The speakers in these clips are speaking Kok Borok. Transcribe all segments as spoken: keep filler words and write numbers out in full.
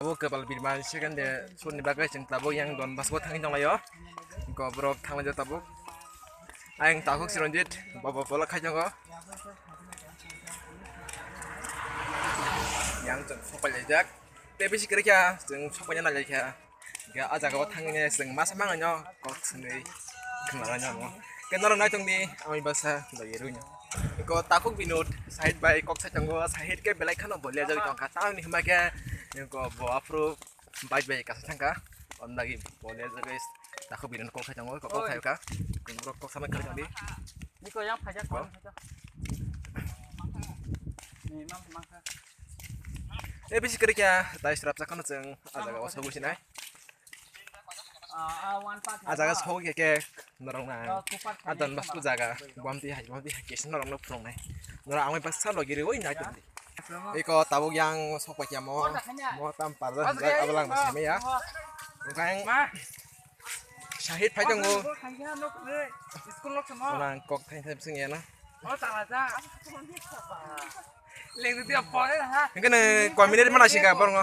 Abo kwpal birman second de suni bagwi chwng tabuk yang Don Bosco thangwi tonglaio. Go borok thanglaijak tabuk. Ang takhuk Chiranjit, bobo bola khai tongo. Yang chwng sokpailaijak. Tei bisi kwrwi kha chwng sokpaina nailaikha. Hingke ah jaga o thangwi nai chwng masa mangaino kok swnwi khwnalaina mo. Hingke norok nai tongdi, ami baksa logi rwino. Hingke o takhuk Binod side bai kok sai tongo, side ke belai kheno bolia jagwi tongkha. Tamoni hwnba khe hingke bo aphuru bike bai kasa thangkha. Oni bagwi bolia jagwi takhuk Binod kok sai tongo, kok kok Oi. Sai kha. Hingke borok kok sama kari tongdi. Niko yang phajak Ko? Kok phajak. Ni mang mang kha. E bisi kwrwi kha, tai srap sa khano chwng ah jaga o sogwi sinai. Ah, ah, one part. Ah jaga sogwi khe norok na. Oh, two part. Ah Don Bosco jaga, bomti hai, bomti hai kisa norok no phunuknai. Norok ang bai baksa logi rwi nai tongdi. Eko tabuk yang sok pai kha mo, mo tam parda hwnjak, abo lang simi ya. Bwkhang sahid phai tongo. School nok sama. Orang kok thai thai sing ya na. Oh, tala ja. Leng dia pore ha. Hingke nang koi minute mana singka borngo?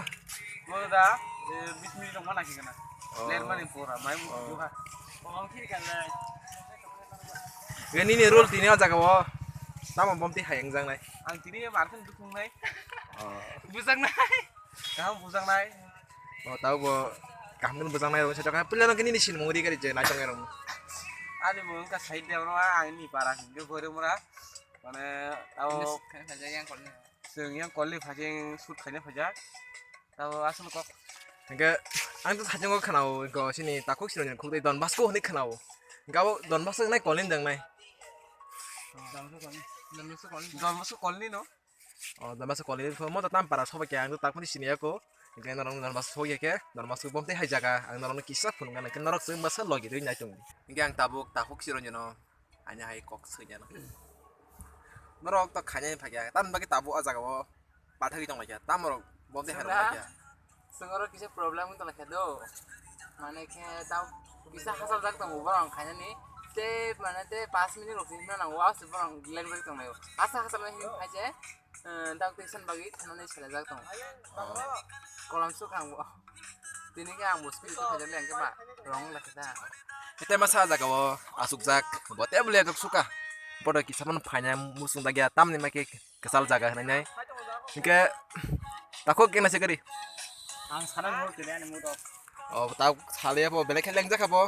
Mo da, eh, bis minute mana singka na. Oh. Ler mani pura, mai mu Oh. Juga. Oh, kiri kan lai. Ini ni rule tini o jaga o. Tamo bomti hai engjang nai. Ang tini marken dukung nai. Oh. Bujang nai. Kaham bujang nai. Oh, tau bo kaham khe bujang nai rong se jaka pila nang kini ni sin mori gari je nai tong rong. Ani mo ka side de ro ang ni para hingke gore mura. Mane tau Miss khaina phaijak yang kolni. Sing yang kolni phajeng shoot khaina phaijak. Tau asal kok. Hingke ang to sajeng kok khanao go sini takhuk sini khuk dei Don Bosco hini khanao. Gabo Don Bosco nai kolni dang nai. Don Bosco kolni. Don Bosco kolni no. Oh, Don Bosco kolni pho mo to tam para soba kya ang to tak phani sini ako. Hingke norok Don Bosco soba kya, Don Bosco bomte hai jaga ang norok kisa phunuk nang khe norok chwng masa logi rwi nai tong. Hingke ang tabuk takhuk siro jono ani hai kok sui jano. Norok to khainai phai kya, tam bagwi tabuk o jaga o pathagwi tong lai kya, tam rok bomte hai rok lai kya. Sengoro kisa problem wng tongkha do. Mane khe tau kisa hachal jak tongo borok khainani. Tei mane tei pash minute rok hinna nango, aswk borok leng jak tonglaio. Asa hachal hinwi phai se, eh, dak tei san bagwi thanani sela jak tongo. Oh. Kolam suk ang bo. Tini khe ang bo speed khe phai jak le ang khe ba rong lai khe da. Tei masa jaga o asuk jak bo tei bole jak suka. Bodo kisa phano phaina musung dagya tamni ma khe. Kwchal jaga hwnwi nai. Hinkhe takhuk kena se gari. Ang sana nol kene ani mood off. Oh, ta sale bo belai khe lengjak kha bo.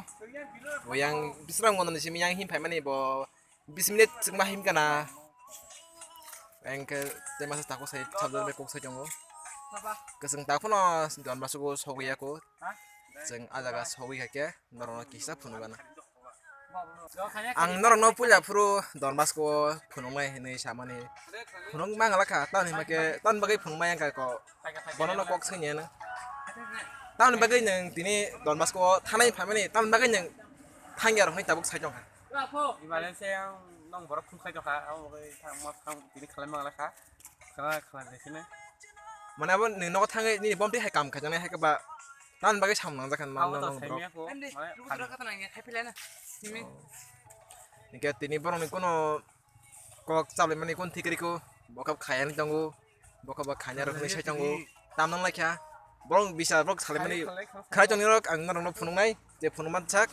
Bo yang bisrang ngono ni simi yang him phaimani bo bis minute chwngma him kana. Engkhe te masa takhuk sai sabjak be kok sai tongo. Kwchwng ta phano Don Bosco sogwi ya kho. Chwng ah jaga sogwi kha khe norokno kisa phunukgana. Ang norokno puila phuru Don Bosco o phunuknai hinwi samani phunuk mangala kha, tamoni hwnba khe tamoni bagwi phunuk maya wngkha kho, bonono kok swngya na. Tamoni bagwi nwng tini Don Bosco o thanai phaimani, tamoni bagwi nwng thangya rok hinwi tabuk sai tongkha. Emergency ang nong borok phunuk sai tongkha, abo bagwi thang, tini khalai mangala kha. Khala, khala, de sini. Mane abo ni nogo thangwi nini bomti hai kam khajaknai hai khe ba tamoni bagwi samung nangjak kha. Abo to nang saimya kho, mane, lugu jora kha to nang ya, khai philai na. Simi. Oh. Hinkhe tini borokni kuno kok chablaimani kun thikri kho, bo khe khayani tongo, bo khe bo khaina rok hinwi sai tongo. Tam nang lai kha. Borok bisa borok salaimani khai tongnai rok ang norokno phunuknai, je phunukma sak.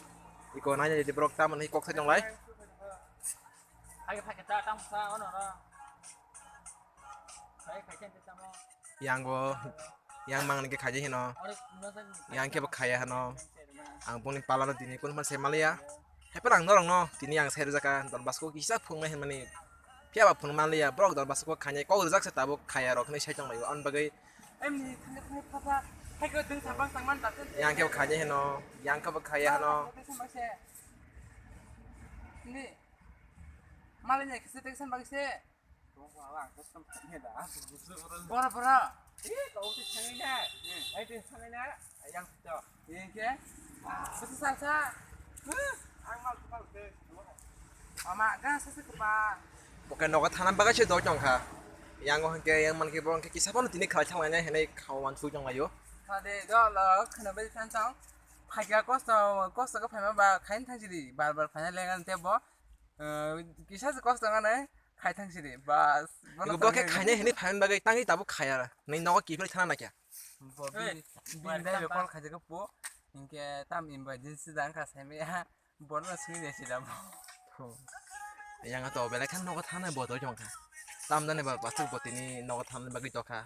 Iko naina je borok tamoni kok sai tonglai. Hai khai khe ta tam sa ono ro. Yango, yang mangni khe khaijai hino, yang khe bo khaiya hino. Ang boni palano tini kun phan sai maliya. Haiphano ang norokno tini ang sai rwjak kha, Don Bosco kisa phunuknai hinmani. Phiya ba phunuk manliya, borok Don Bosco khainai kok rwjak se tabuk khaiya rok hinwi sai tonglaio. Ani bagwi yang khe bo khaijai hino, yang khe bo khaiya hino. Malai ni kisa tei san bagwi se. Bora, bora. Eh, kau tu sangai na. Eh, tu sangai na. Yang tu. Yang ke? Betul salsa. Ang mal tu mal tu. Ama ga sasa ke ba. Bukan nogo thanam bagwi se doi tong kha. Yang o hingke yang man ke borong ke kisa phano tini khalai thang lainai hinui khawan sui tong laio. Kade do lo khana bai than tong. Phaiga kosto kosto ke phaima ba khain thang sidi bar bar phaina lengan te bo. Eh, kisa se kosto ngane khai thang sidi bas. Bono bo ke khainai hinui phaima bagwi tangwi tabuk khaya. Nini nogo kiphilwi thana na kya? Bo bini bini dai be call khaijak po. Hinkhe tam emergency da wngkha saimaya. Bono swngwi naisi da bo. Yang to belai khan nogo thanai bo to jong kha. Tam dani ba pasuk bo tini nogo thanai bagwi to kha.